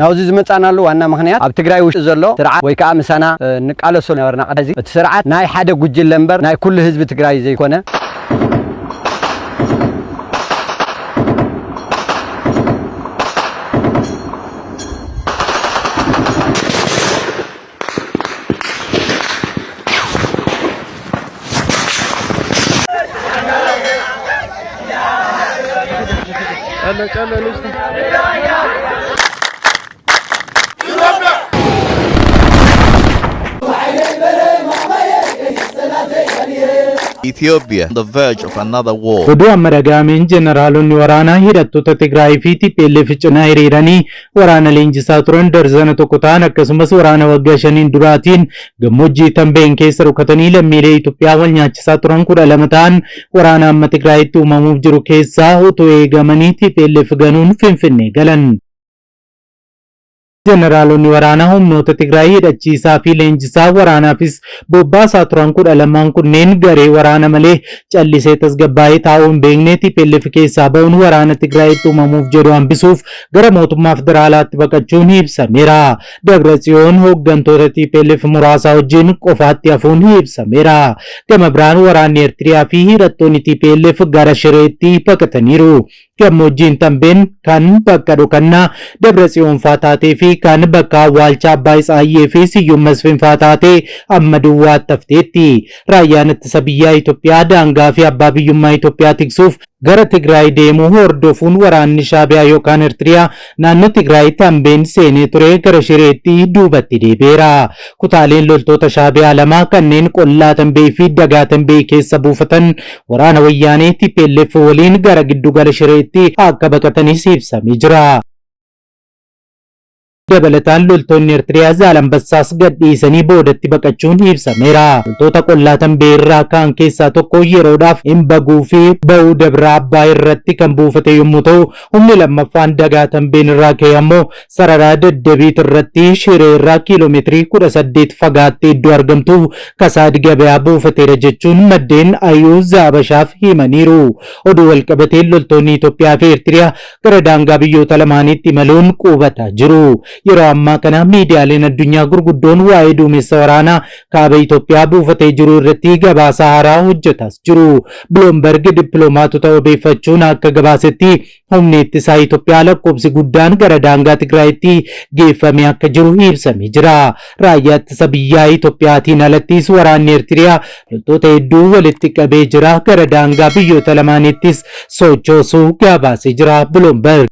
ናብዚ ዝመፃናሉ ዋና ምኽንያት ኣብ ትግራይ ውሽጢ ዘሎ ስርዓት ወይ ከዓ ምሳና ንቃለሶ ነበርና ቅድሚ ሕዚ እቲ ስርዓት ናይ ሓደ ጉጅለ እምበር ናይ ኩሉ ህዝቢ ትግራይ ዘይኮነ፣ Ethiopia on the verge of another war. Oduu amma dhaga'ameen jeneraalonni waraanaa hidhattoota Tigraay fi TPLF cinaa hiriiranii waraana leenjisaa turan darzana tokko ta'an akkasumas waraana waggaa shaniin duraatiin gammoojjii Tambeen keessa dhokatanii lammiilee Itoophiyaa wal nyaachisaa turan 12 ta'an waraana amma Tigraayitti uumamuuf jiru keessaa utuu eegamanii TPLF ganuun Finfinnee galan. Jeneraalonni waraanaa humnoota Tigraay hidhachiisaa fi leenjisaa waraanaafis bobbaasaa turan 12n kunneen garee waraana malee callisee tasgabbaa'ee taa'uu hin beekne TPLF keessaa ba'uun waraana Tigraayitti uumamuuf jedhu hambisuuf gara mootummaa federaalaatti baqachuun ibsameera. Dabratsiyoon hooggantoota TPLF muraasaa wajjin qofaatti hafuun ibsameera. Gama biraan waraanni Eertiriyaa fi hidhattoonni TPLF gara Shireetti baqataniiru. Gammoojjiin Tambeen kan bakka dhokannaa Dabratsiyoon faa taatee fi kan bakka awwaalcha Abbaay Tsaayyee fi Siyyum Masfin faa taate amma duwwaatti hafteetti. Raayyaan Ittisa Biyyaa Itoophiyaa daangaa fi abbaa biyyummaa Itoophiyaa tiksuuf gara Tigraay deemuu hordofuun waraanni Shaabiyaa yookaan Ertiriyaa naannoo Tigraay Tambeen seenee ture gara Shireetti duubatti deebi'eera. Kutaaleen loltoota Shaabiyaa lama kanneen Qollaa Tambee fi Dagaa Tambee keessa buufatan waraana Wayyaanee tplf waliin gara giddugala Shireetti akka baqatanis ibsamee jira. Dabalataan loltoonni Ertiriyaa Zaalambassaas gadhiisanii boodatti baqachuun ibsameera. Loltoota Qollaa Tambee irraa ka'an keessaa tokko yeroodhaaf Imbaguu fi Ba'uu Dabra Abbaay irratti kan buufate yommuu ta'u, humni lammaffaan Dagaa Tambeen irraa ka'e ammoo Sarara Daddabiit irratti Shiree irraa kiiloomeetirii 18 fagaattee iddoo argamtu Kasaad Gabayaa buufateera jechuun maddeen Ayuu Zaabashaaf himaniiru. Oduu walqabateen loltoonni Itoophiyaa fi Eertiriyaa gara daangaa biyyoota lamaaniitti imaluun quubataa jiru. Yeroo ammaa kana miidiyaaleen addunyaa gurguddoon waa'ee duumessa waraanaa kaaba Itoophiyaa buufatee jiru irratti gabaasa haaraa hojjetaas jiru. Bloomberg dippiloomaatota wabeeffachuun akka gabaasetti humni ittisaa Itoophiyaa lakkoofsi guddaan gara daangaa Tigraayitti geeffamee akka jiru ibsamee jira. Raayyaa ittisa biyyaa Itoophiyaatiin alattis waraanni Eertiriyaa loltoota hedduu walitti qabee jira. Gara daangaa biyyoota lamaaniittis sochoosuu gabaasee jira Bloomberg.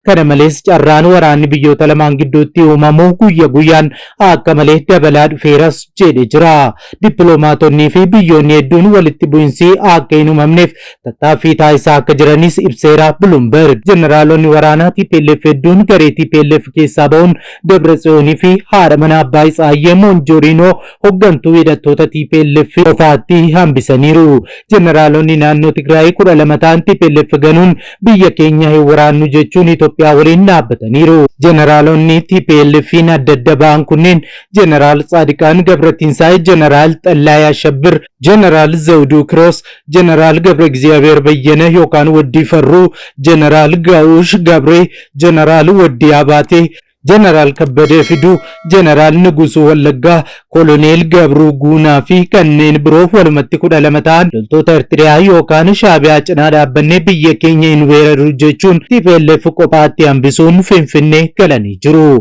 Kana malees carraan waraanni biyyoota lamaan gidduutti uumamu guyya guyyaan akka malee dabalaa dhufeeras jedhe jira. Dippiloomaatonnii fi biyyoonni hedduun walitti bu'insi akka hin uumamneef tattaaffii taasisaa akka jiranis ibseera Bloomberg. Jeneraalonni waraanaa TPLF hedduun garee TPLF keessaa ba'uun Dabratsiyoonii fi haadha mana Abbaay Tsaayyee Moonjoriinoo hoggantuu hidhattoota TPLF qofaatti hambisaniiru. Jeneraalonni naannoo Tigraay 12 ta'an TPLF ganuun biyya keenya hin waraannu jechuun Itoophiyaa waliin dhaabbataniiru. Jeneraalonni TPLF'n adda adda ba'an kunneen Jeneraal Tsaadiqaan Gabratinsaay, Jeneraal Xallaay Ashabbir, Jeneraal Zawuduu Kiroos, Jeneraal Gabra Egziyaabeer Bayyana yookaan Waddii Farruu, Jeneraal Gaawush Gabree, Jeneraal Waddii Abaatee, Jeneraal Kabbadee Fiduu, Jeneraal Nugusuu Wallaggaa, Koloneel Gabruu Guunaa fi kanneen biroo walumatti 12 ta'an loltoota Ertiriyaa yookaan Shaabiyaa cinaa dhaabbannee biyya keenya hin weerarru jechuun tplf kophaatti hambisuun Finfinnee galanii jiru.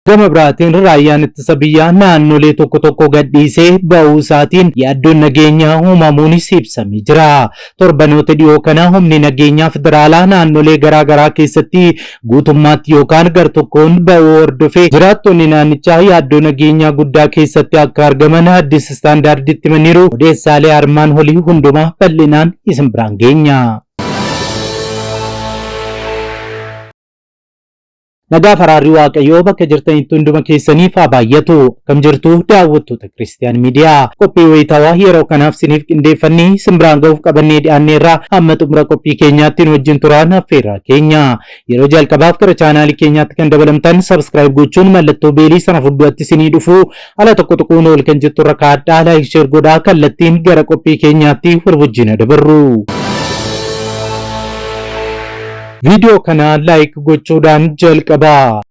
Gama biraatiin raayyaan ittisa biyyaa naannolee tokko tokko gadhiisee ba'uu isaatiin yaaddoon nageenyaa uumamuunis ibsamee jira. Torbanoota dhiyoo kana humni nageenyaa federaalaa naannolee garaa garaa keessatti guutummaatti yookaan gartokkoon ba'uu hordofee jiraattonni naannichaa yaaddoo nageenyaa guddaa keessatti akka argaman Addis Standarditti himaniiru. Odeessaalee armaan olii hundumaa bal'inaan isin biraan geenya. Nagaaf araarri Waaqayyoo bakka jirtanitti hunduma keessaniif haa baay'atu. Akkam jirtu daawwattoota Kiristiyaan Miidiyaa. Qophii wayitaawaa yeroo kanaaf siniif qindeeffannee isin biraan ga'uuf qabannee dhiyaanneerra hamma xumura qophii keenyaatti nu wajjin turaan affeerraa keenya. Yeroo jalqabaaf gara chaanaalii keenyaatti kan dabalamtan subscribe gochuun mallattoo beelii sana fuulduratti isinii dhufu ala tokko tuquun ol kan jettu irra kaa'adhaa like share godhaa kallattiin gara qophii keenyaatti wal wajjin dabarru. Viidiyoo kana like gochuudhaan jalqabaa.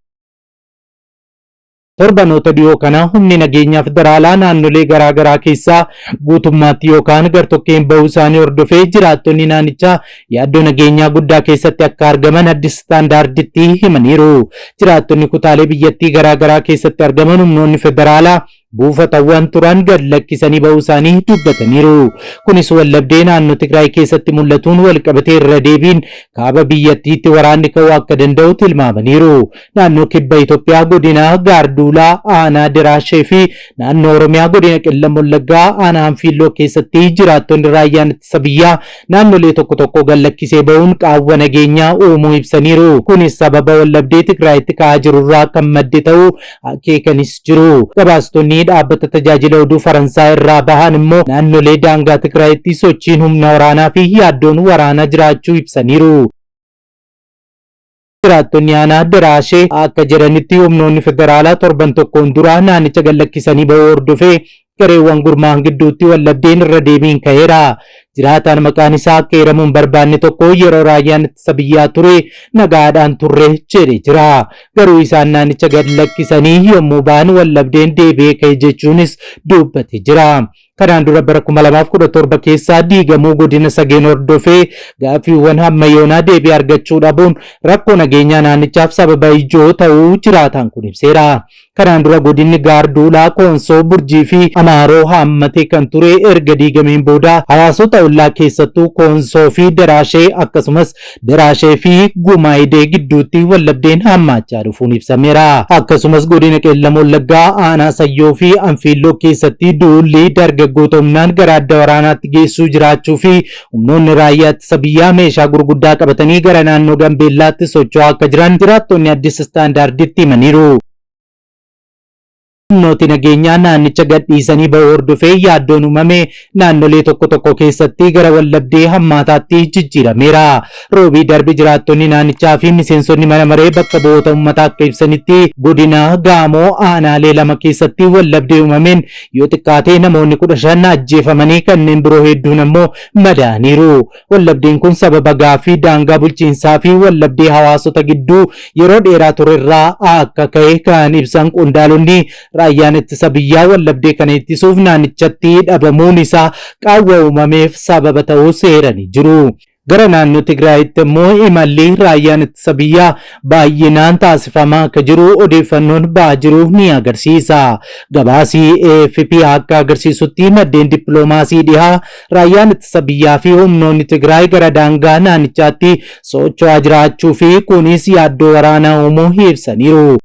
Torbanoota dhiyoo kana humni nageenyaa federaalaa naannolee garaa garaa keessaa guutummaatti yookaan gartokkeen bahuu isaanii hordofee jiraattonni naannichaa yaaddoo nageenyaa guddaa keessatti akka argaman Addis Standarditti himaniiru. Jiraattonni kutaalee biyyattii garaa garaa keessatti argaman humnoonni federaalaa buufatawwan turan gad lakkisanii bahuu isaanii dubbataniiru. Kunis waldhabdee naannoo Tigraay keessatti mul'atuun walqabatee irra deebiin kaaba biyyattiitti waraanni ka'uu akka danda'u tilmaamaniiru. Naannoo Kibba Itoophiyaa godina Gaarduulaa aanaa Diraashee fi naannoo Oromiyaa godina Qellam Wallaggaa aanaa Anfiilloo keessatti jiraattonni raayyaan ittisa biyyaa naannolee tokko tokko gad lakkisee bahuun qaawwa nageenyaa uumuu ibsaniiru. Kunis sababa waldhabdee Tigraayitti ka'aa jirurraa kan madde ta'uu akeekanis jiru. Gabaastonni dhaabbata tajaajila oduu Faransaay irraa bahan immoo naannolee daangaa Tigraayitti sochiin humna waraanaa fi yaaddoon waraanaa jiraachuu ibsaniiru. Jiraattonni aanaa Diraashee akka jedhanitti humnoonni federaalaa torban tokkoon dura naannicha gad lakkisanii bahuu hordofee gareewwan gurmaa'an gidduutti waldhabdeen irra deebiin ka'eera. Jiraataan maqaan isaa akka eeramu hin barbaanne tokko yeroo raayyaan ittisa biyyaa ture nagaadhaan turre jedhee jira. Garuu isaan naannicha gad lakkisanii yommuu ba'an waldhabdeen deebi'ee ka'e jechuunis dubbate jira. Kanaan dura bara 2017 keessa diigamuu godina Sageen hordofee gaaffiiwwan hamma yoonaa deebii argachuu dhabuun rakkoo nageenyaa naannichaaf sababa ijoo ta'uu jiraataan kun ibseera. Kanaan dura godinni Gaarduulaa, Koonsoo, Burjii fi Amaaroo haammatee kan ture erga diigameen booda hawaasota ollaa keessattuu Koonsoo fi Daraashee akkasumas Daraashee fi Gumaayidee gidduutti waldhabdeen hammaachaa dhufuun ibsameera. Akkasumas godina Qeellam Wallaggaa aanaa Sayyoo fi Anfiilloo keessatti duulli dargaggoota humnaan gara adda waraanaatti geessuu jiraachuu fi humnoonni raayyaa ittisa biyyaa meeshaa gurguddaa qabatanii gara naannoo Gambeellaatti socho'aa akka jiran jiraattonni Addis Standarditti himaniiru. Humnooti nageenyaa naannicha gadhiisanii bahuu hordofee yaaddoon uumame naannolee tokko tokko keessatti gara waldhabdee hammaataatti jijjiirameera. Roobii darbe jiraattonni naannichaa fi miseensonni mana maree bakka bu'oota uummataa akka ibsanitti godina Gaamoo aanaalee lama keessatti waldhabdee uumameen yoo xiqqaate namoonni 15 ajjeefamanii kanneen biroo hedduun ammoo madaa'aniiru. Waldhabdeen kun sababa gaaffii daangaa bulchiinsaa fi waldhabdee hawaasota gidduu yeroo dheeraa turerraa akka ka'e kan ibsan qondaalonni raayyaan ittisa biyyaa waldhabdee kana ittisuuf naannichatti dhabamuun isaa qaawwa uumameef sababa ta'uu seeranii jiru. Gara naannoo Tigraayitti immoo imalli raayyaan ittisa biyyaa baay'inaan taasifamaa akka jiru odeeffannoon ba'aa jiru ni agarsiisa. Gabaasi AFP akka agarsiisutti maddeen dippiloomaasii dhihaa Raayyaan ittisa biyyaa fi humnoonni Tigraay gara daangaa naannichaatti socho'aa jiraachuu fi kunis yaaddoo waraanaa uumuu ibsaniiru.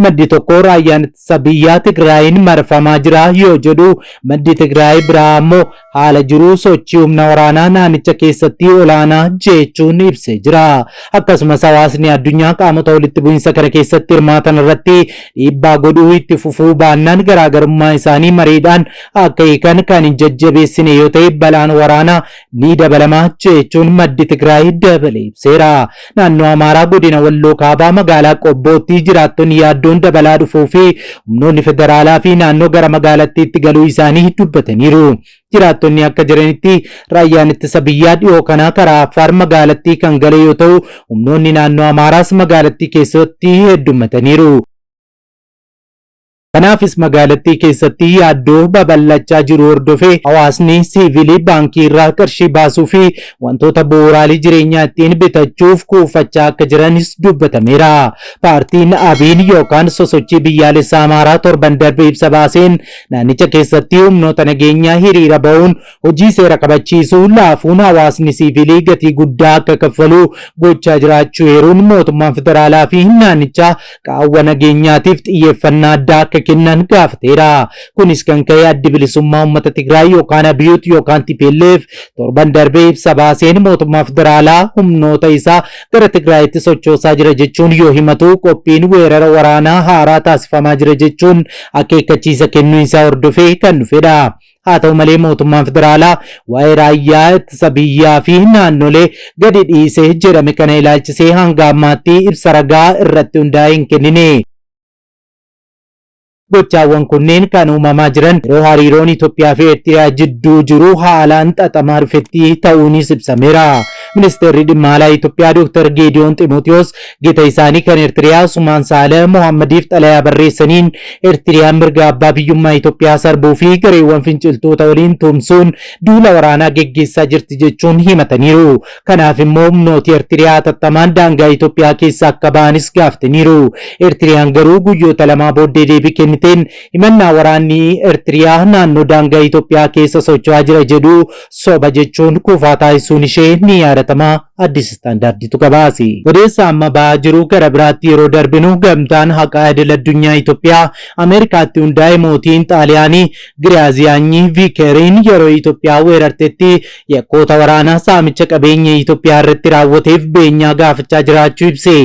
Maddi tokko raayyaan ittisa biyyaa Tigraayiin marfamaa jira yoo jedhu, maddi Tigraay biraa ammoo haala jiru sochii humna waraanaa naannicha keessatti olaanaa jechuun ibsee jira. Akkasumas hawaasni addunyaa qaamota walitti bu'insa kana keessatti hirmaatan irratti dhiibbaa godhuu itti fufuu baannaan garaagarummaa isaanii mariidhaan akka hiikan kan hin jajjabeessine yoo ta'e balaan waraanaa ni dabalama jechuun maddi Tigraay dabalee ibseera. Naannoo Amaaraa godina Walloo Kaabaa magaalaa Qobbootti jiraattonni yaaddoon dabalaa dhufuu fi humnoonni federaalaa fi naannoo gara magaalattiitti galuu isaanii dubbataniiru. Jiraattonni akka jedhanitti raayyaan ittisa biyyaa dhiyoo kana karaa Affaar magaalattii kan gale yoo ta'u humnoonni naannoo Amaaraas magaalattii keessatti heddummataniiru. Kanaafis magaalattii keessatti yaaddoo babal'achaa jiru hordofee hawaasni siivilii baankii irraa qarshii baasuu fi wantoota bu'uuraalee jireenyaa ittiin bitachuuf kuufachaa akka jiranis dubbatameera. Paartiin Abiin yookaan sosochii biyyaalessaa Amaaraa torban darbe ibsa baaseen naannicha keessatti humnoota nageenyaa hiriira bahuun hojii seera kabachiisuu laafuun hawaasni siivilii gatii guddaa akka kaffalu gochaa jiraachuu eeruun mootummaan federaalaa fi naannichaa qaawwa nageenyaatiif xiyyeeffannaa addaa akka kennan gaafateera. Kunis kan ka'e Addi Bilisummaa Uummata Tigraay yookaan ABUT yookaan tplf torban darbe ibsa baaseen mootummaa federaalaa humnoota isaa gara Tigraayitti sochoosaa jira jechuun yoo himatu qophiin weerara waraanaa haaraa taasifamaa jira jechuun akeekkachiisa kennuu isaa hordofee kan dhufedha. Haa ta'u malee mootummaan federaalaa waa'ee raayyaa ittisa biyyaa fi naannolee gadi dhiise jedhame kana ilaalchisee hanga ammaatti ibsa ragaa irratti hundaa'e hin kennine. Gochaawwan kunneen kan uumamaa jiran yeroo hariiroon Itoophiyaa fi Eertiriyaa jidduu jiru haalaan xaxamaa dhufetti ta'uunis ibsameera. Ministeerri dhimma alaa Itoophiyaa Dr. Geediyoon Ximootiyoos gita isaanii kan Eertiriyaa Usumaan Saaleh Mohammadiif xalayaa barreessaniin Eertiriyaan mirga abbaa biyyummaa Itoophiyaa sarbuu fi gareewwan finciltoota waliin tumsuun duula waraanaa geggeessaa jirti jechuun himataniiru. Kanaaf immoo humnooti Ertiriyaa hatattamaan daangaa Itoophiyaa keessa akka ba'anis gaaftaniiru. Ertiriyaan garuu guyyoota lamaa booddee deebii kenniteen himannaa waraanni Ertiriyaa naannoo daangaa Itoophiyaa keessa socho'aa jira jedhu soba jechuun kufaa taasisuun ishee ni yaadatama. Addis Standarditu gabaase. Odeessa amma ba'aa jiru gara biraatti yeroo darbinu gamtaan haqaa idil addunyaa Itoophiyaa Ameerikaatti hundaa'e mootiin Xaaliyaanii Giraaziyaanyi Viikeriin yeroo Itoophiyaa weerartetti yakkoota waraanaa saamicha qabeenya Itoophiyaa irratti raawwateef beenyaa gaafachaa jiraachuu ibse.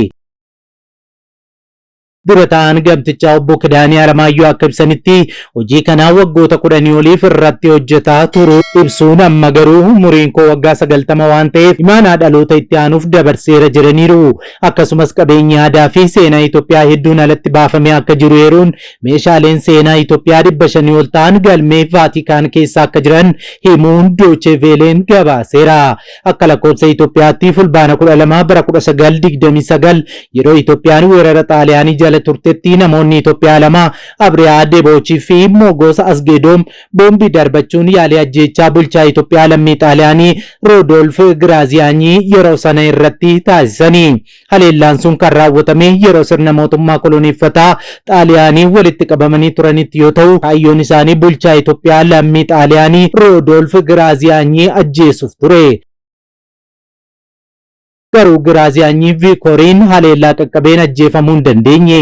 Dura taa'aan gamtichaa obbo Kidaanee Alamaayyoo akka ibsanitti hojii kanaa waggoota kudhanii oliif irratti hojjetaa turuu ibsuun amma garuu umuriin koo waggaa 90 waan ta'eef imaanaa dhaloota itti aanuuf dabarseera jedhaniiru. Akkasumas qabeenyi aadaa fi seenaa Itoophiyaa hedduun alatti baafamee akka jiru eeruun Meeshaaleen seenaa Itoophiyaa 500 ol ta'an galmee Vaatikaan keessa akka jiran himuun Dooche Veeleen gabaaseera. Akka lakkoofsa Itoophiyaatti Fulbaana 12 bara 1929 yeroo Itoophiyaan weerara Xaaliyaanii jala turtetti namoonni Itoophiyaa lama Abrihaa Debooch fi Mogos Asgedoom boombii darbachuun yaalii ajjeechaa bulchaa Itoophiyaa lammii Xaaliyaanii Roodolf Giraaziyaanyii yeroo sana irratti taasisani. Haleellaan sun kan raawwatame yeroo sirna mootummaa koloneeffataa Xaaliyaanii walitti qabamanii turanitti yoo ta'u, kaayyoon isaanii bulchaa Itoophiyaa lammii Xaaliyaanii Roodolf Giraaziyaanyii ajjeesuuf ture. Garuu Giraaziyaanyii Viikoriin haleellaa qaqqabeen ajjeefamuu hin dandeenye.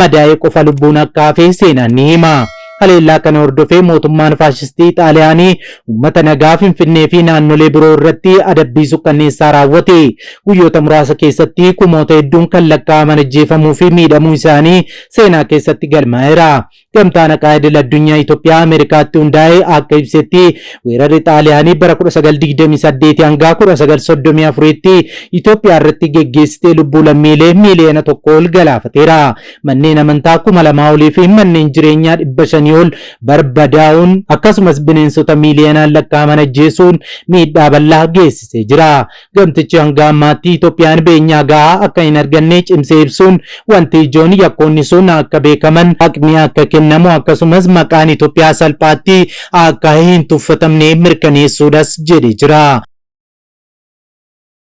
Madaa'ee qofa lubbuun akka hafe seenaan ni hima. Haleellaa kana hordofee mootummaan faashistii Xaaliyaanii uummata nagaa Finfinnee fi naannolee biroo irratti adabbii sukkanneessaa raawwate. Guyyoota muraasa keessatti kumoota hedduun kan lakkaa'aman ajjeefamuu fi miidhamuu isaanii seenaa keessatti galmaa'eera. Gamtaan Haqaa Idil Addunyaa Itoophiyaa Ameerikaatti hundaa'e akka ibsetti weerarri Xaaliyaanii bara 1928 hanga 1934tti Itoophiyaa irratti geggeessite lubbuu lammiilee miiliyoona tokko ol galaafateera. Manneen amantaa 2000 olii fi manneen jireenyaa 500 ol barbadaa'uun akkasumas bineensota miiliyoonaan lakkaa'aman ajjeesuun miidhaa bal'aa geessisee jira. Gamtichi hanga ammaatti Itoophiyaan beenyaa gahaa akka hin arganne cimsee ibsuun wanti ijoon yakkoonni sun akka beekaman, haqni akka kennamu akkasumas maqaan Itoophiyaa salphaatti akka hin tuffatamne mirkaneessuudhas jedhee jira.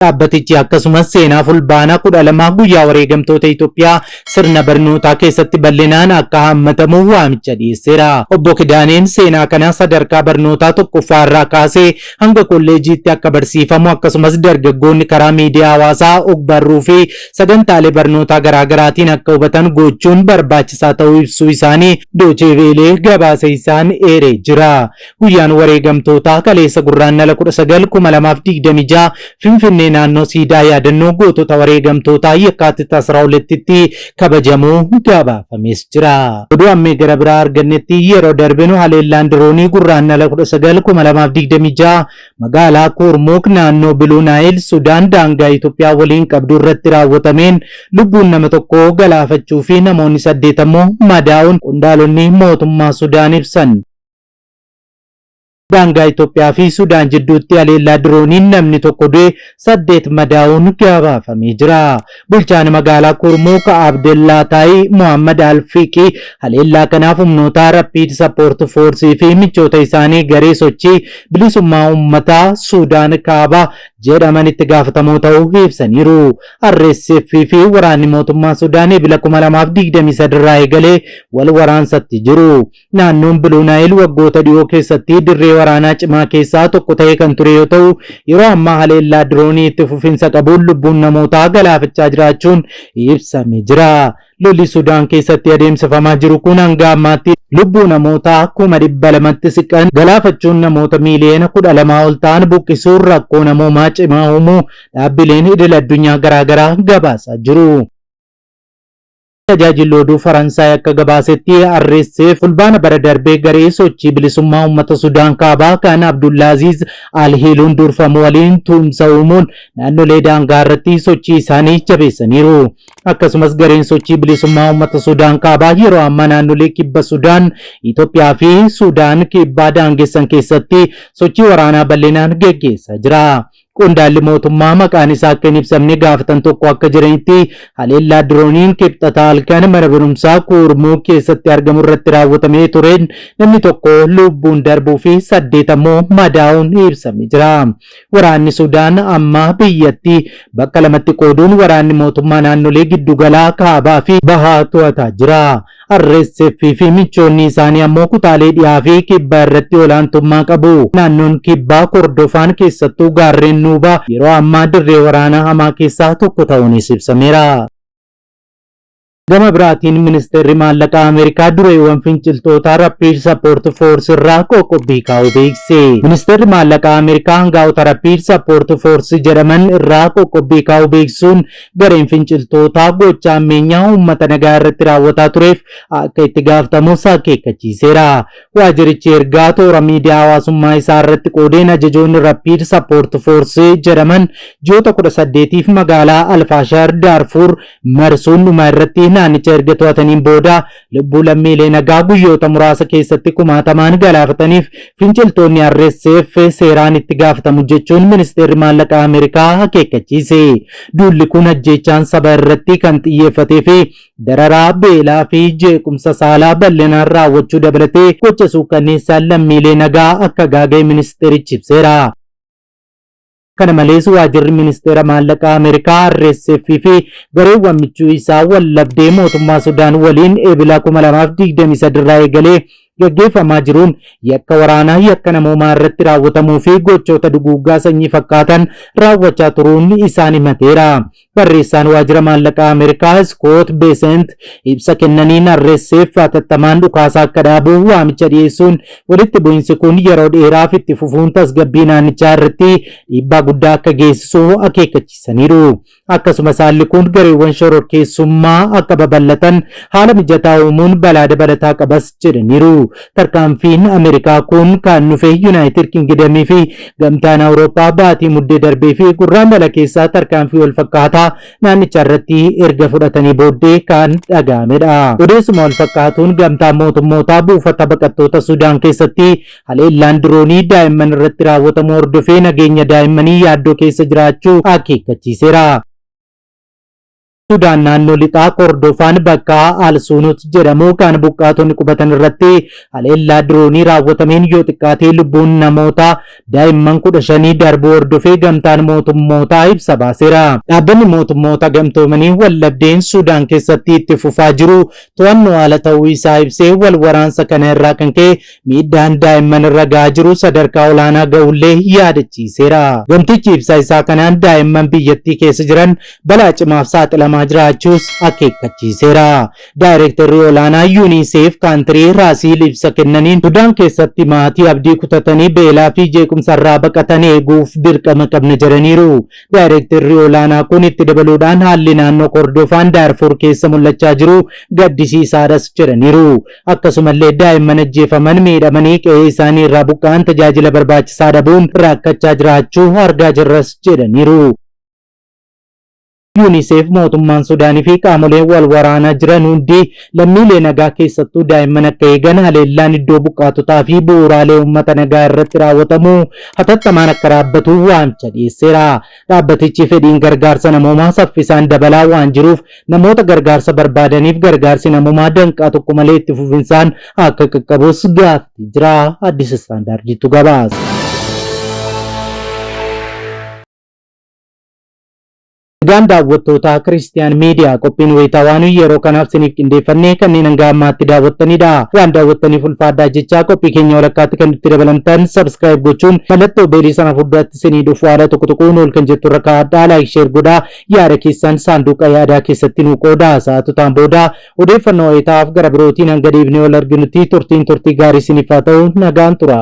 Dhaabbatichi akkasumas seenaa Fulbaana 12 guyyaa wareegamtoota Itoophiyaa sirna barnootaa keessatti bal'inaan akka hammatamu waamicha dhiyeesseera. Obbo Kidaaneen seenaa kana sadarkaa barnootaa tokkoffaa irraa kaasee hanga kolleejiitti akka barsiifamu akkasumas dargaggoonni karaa miidiyaa hawaasaa, ogbarruu fi sagantaalee barnootaa garaagaraatiin akka hubatan gochuun barbaachisaa ta'uu ibsuu isaanii Doochee Veelee gabaasa isaan eeree jira. Guyyaan wareegamtootaa kaleessa Gurraandhala 19, 2026 Finfinnee naannoo Siidaa Yaadannoo Gootota Wareegamtootaa Yekkaatit 12tti kabajamuu gabaafamees jira. Oduu ammee gara biraa argannetti yeroo darbinu haleellaan diroonii Gurraandhala 19, 2026 magaalaa Kuurmuuk naannoo Biluu Naayil Sudaan daangaa Itoophiyaa waliin qabdu irratti raawwatameen lubbuun nama tokkoo galaafachuu fi namoonni saddeet ammoo madaa'uun qondaalonni mootummaa Sudaan ibsan. Daangaa Itoophiyaa fi Sudaan jidduutti haleellaa dirooniin namni tokko du'e 8 madaa'uun gabaafamee jira. Bulchaan magaalaa Kurmuuk Abdellaataayi Mohammad Alfiqi haleellaa kanaaf humnoota Rapid Support Force fi michoota isaanii garee sochii bilisummaa uummataa Sudaan Kaabaa jedhaman itti gaafatamoo ta'uu ibsaniiru. RSF fi waraanni mootummaa Sudaan Ebila 2023 irraa eegalee wal waraansatti jiru. Naannoon Biluu Naayil waggoota dhiyoo keessatti dirree waraanaa cimaa keessaa tokko ta'ee kan ture yoo ta'u, yeroo ammaa haleellaa diroonii itti fufinsa qabuun lubbuun namootaa galaafachaa jiraachuun ibsame jira. Lolli Sudaan keessatti adeemsifamaa jiru kun hanga ammaatti lubbuu namootaa 200,000tti siqan galaafachuun namoota miiliyoona 12 ol ta'an buqqisuun rakkoo namoomaa cimaa uumuu dhaabbileen idil addunyaa garaagaraa gabaasaa jiru. Tajaajilli oduu Faransaay akka gabaasetti RSF Fulbaana bara darbee garee sochii bilisummaa uummata Sudaan Kaabaa kan Abdullaaziz Al-Hiluun durfamu waliin tumsa uumuun naannolee daangaa irratti sochii isaanii jabeessaniiru. Akkasumas gareen sochii bilisummaa uummata Sudaan Kaabaa yeroo ammaa naannolee kibba Sudaan, Itoophiyaa fi Sudaan kibbaa daangessan keessatti sochii waraanaa bal'inaan geggeessaa jira. Qondaalli mootummaa maqaan isaa akka hin ibsamne gaafatan tokko akka jedhanitti haleellaa dirooniin Kibxata halkan mana barumsaa Kuurmuuk keessatti argamu irratti raawwatamee tureen namni tokko lubbuun darbuu fi 8 ammoo madaa'uun ibsamee jira. Waraanni Sudaan amma biyyattii bakka lamatti qooduun waraanni mootummaa naannolee giddugalaa, kaabaa fi bahaa to'ataa jira. RSF fi michoonni isaanii ammoo kutaalee dhihaa fi kibbaa irratti olaantummaa qabu. Naannoon kibbaa Kordofaan keessattuu gaarreen Nuubaa yeroo ammaa dirree waraanaa hamaa keessaa tokko ta'uunis ibsameera. Gama biraatiin ministeerri maallaqaa Ameerikaa dureewwan finciltootaa Rapid Support Force irraa qoqqobbii kaa'uu beeksise. Ministeerri maallaqaa Ameerikaa hangaa'ota Rapid Support Force jedhaman irraa qoqqobbii kaa'uu beeksisuun gareen finciltootaa gocha hammeenyaa uummata nagaa irratti raawwataa tureef akka itti gaafatamus akeekkachiiseera. Waajjirichi ergaa toora miidiyaa hawaasummaa isaa irratti qoodeen ajajoonni Rapid Support Force jedhaman ji'oota 18f magaalaa Alfaashar Daarfuur marsuun dhuma irratti naannicha erga to'ataniin booda lubbuu lammiilee nagaa guyyoota muraasa keessatti kumaatamaan galaafataniif finciltoonni RSF seeraan itti gaafatamu jechuun ministeerri maallaqaa Ameerikaa akeekkachiise. Duulli kun ajjeechaan saba irratti kan xiyyeeffatee fi dararaa, beelaa fi jeequmsa saalaa bal'inaan raawwachuu dabalatee gocha suukkanneessaan lammiilee nagaa akka gaaga'e ministeerichi ibseera. Kana malees waajirri ministeera maallaqaa Ameerikaa RSF fi gareewwan michuu isaa wallabdee mootummaa Sudaan waliin Ebila 2023 irraa eegalee gaggeeffamaa jiruun yakka waraanaa, yakka namoomaa irratti raawwatamuu fi gochoota duguuggaa sanyii fakkaatan raawwachaa turuun isaan himateera. Barreessaan waajjira maallaqaa Ameerikaa Iskoot Beesent ibsa kennaniin RSF hatattamaan dhukaasa akka dhaabu waamicha dhiyeessuun walitti bu'insi kun yeroo dheeraaf itti fufuun tasgabbii naannichaa irratti dhiibbaa guddaa akka geessisu akeekkachiisaniiru. Akkasumas haalli kun gareewwan shororkeessummaa akka babal'atan haala mijataa uumuun balaa dabalataa qabas jedhaniiru. Tarkaanfiin Ameerikaa kun kan dhufe Yuunaayitid Kingidamii fi Gamtaan Awurooppaa baatii Muddee darbee fi Gurraandhala keessaa tarkaanfii wal fakkaataa naannicha irratti erga fudhatanii booddee kan dhaga'amedha. Odeessuma wal fakkaatuun Gamtaan Mootummootaa buufata baqattoota Sudaan keessatti haleellaan diroonii daa'imman irratti raawwatamuu hordofee nageenya daa'immanii yaaddoo keessa jiraachuu akeekkachiiseera. Sudaan naannoo lixaa Kordofaan bakka Al-Suunut jedhamu kan buqqaatonni qubatan irratti haleellaa diroonii raawwatameen yoo xiqqaatee lubbuun namoota daa'imman 15 darbuu hordofee gamtaan mootummootaa ibsa baaseera. Dhaabbanni mootummoota gamtoomanii waldhabdeen Sudaan keessatti itti fufaa jiru to'annoo ala ta'uu isaa ibsee wal waraansa kana irraa kan ka'e Miidhaan daa'imman irra ga'aa jiru sadarkaa olaanaa ga'uullee yaadachiiseera. Gamtichi ibsa isaa kanaan daa'imman biyyattii keessa jiran balaa cimaaf saaxilamaa jiraachuus akeekkachiiseera. Daayirektarri olaanaa Yuuniiseef Kaantirii Raasiil ibsa kennaniin Sudaan keessatti maatii abdii kutatanii beelaa fi jeequmsarraa baqatan eeguuf dirqama qabna jedhaniiru. Daayirektarri olaanaa kun itti dabaluudhaan haalli naannoo Kordofaan Daarfuur keessa mul'achaa jiru gaddisiisaadhas jedhaniiru. Akkasumallee daa'imman ajjeefaman, miidhamanii qe'ee isaanii irraa buqqa'an tajaajila barbaachisaa dhabuun rakkachaa jiraachuu argaa jirras jedhaniiru. Yuuniseef mootummaan Sudaanii fi qaamoleen wal waraanaa jiran hundi lammiilee nagaa keessattuu daa'imman akka eegan, haleellaan iddoo buqqaatotaa fi bu'uuraalee uummata nagaa irratti raawwatamu hatattamaan akka dhaabbatu waamicha dhiyeesseera. Dhaabbatichi fedhiin gargaarsa namoomaa saffisaan dabalaa waan jiruuf namoota gargaarsa barbaadaniif gargaarsi namoomaa danqaa tokko malee itti fufinsaan akka qaqqabus gaafatee jira. Addis Standarditu gabaase. Egaan daawwattootaa Kiristiyaan Miidiyaa qophiin wayitaawaa nuyi yeroo kanaaf siniif qindeeffannee kanneen hanga ammaatti daawwattanidha. Waan daawwattaniif ulfaadhaa jechaa qophii keenya walakkaatti kan nutti dabalamtan subscribe gochuun mallattoo beelii sana fuulduratti sinii dhufu haala tokko tuquun ol kan jettu irra kaa'adhaa like share godhaa yaada keessan saanduqa yaadaa keessatti nuu qoodaa. Sa'aatotaan booda odeeffannoo wayitaaf gara birootiin hanga deebinee wal arginutti turtiin turtii gaarii siniif haa ta'u nagaan tura.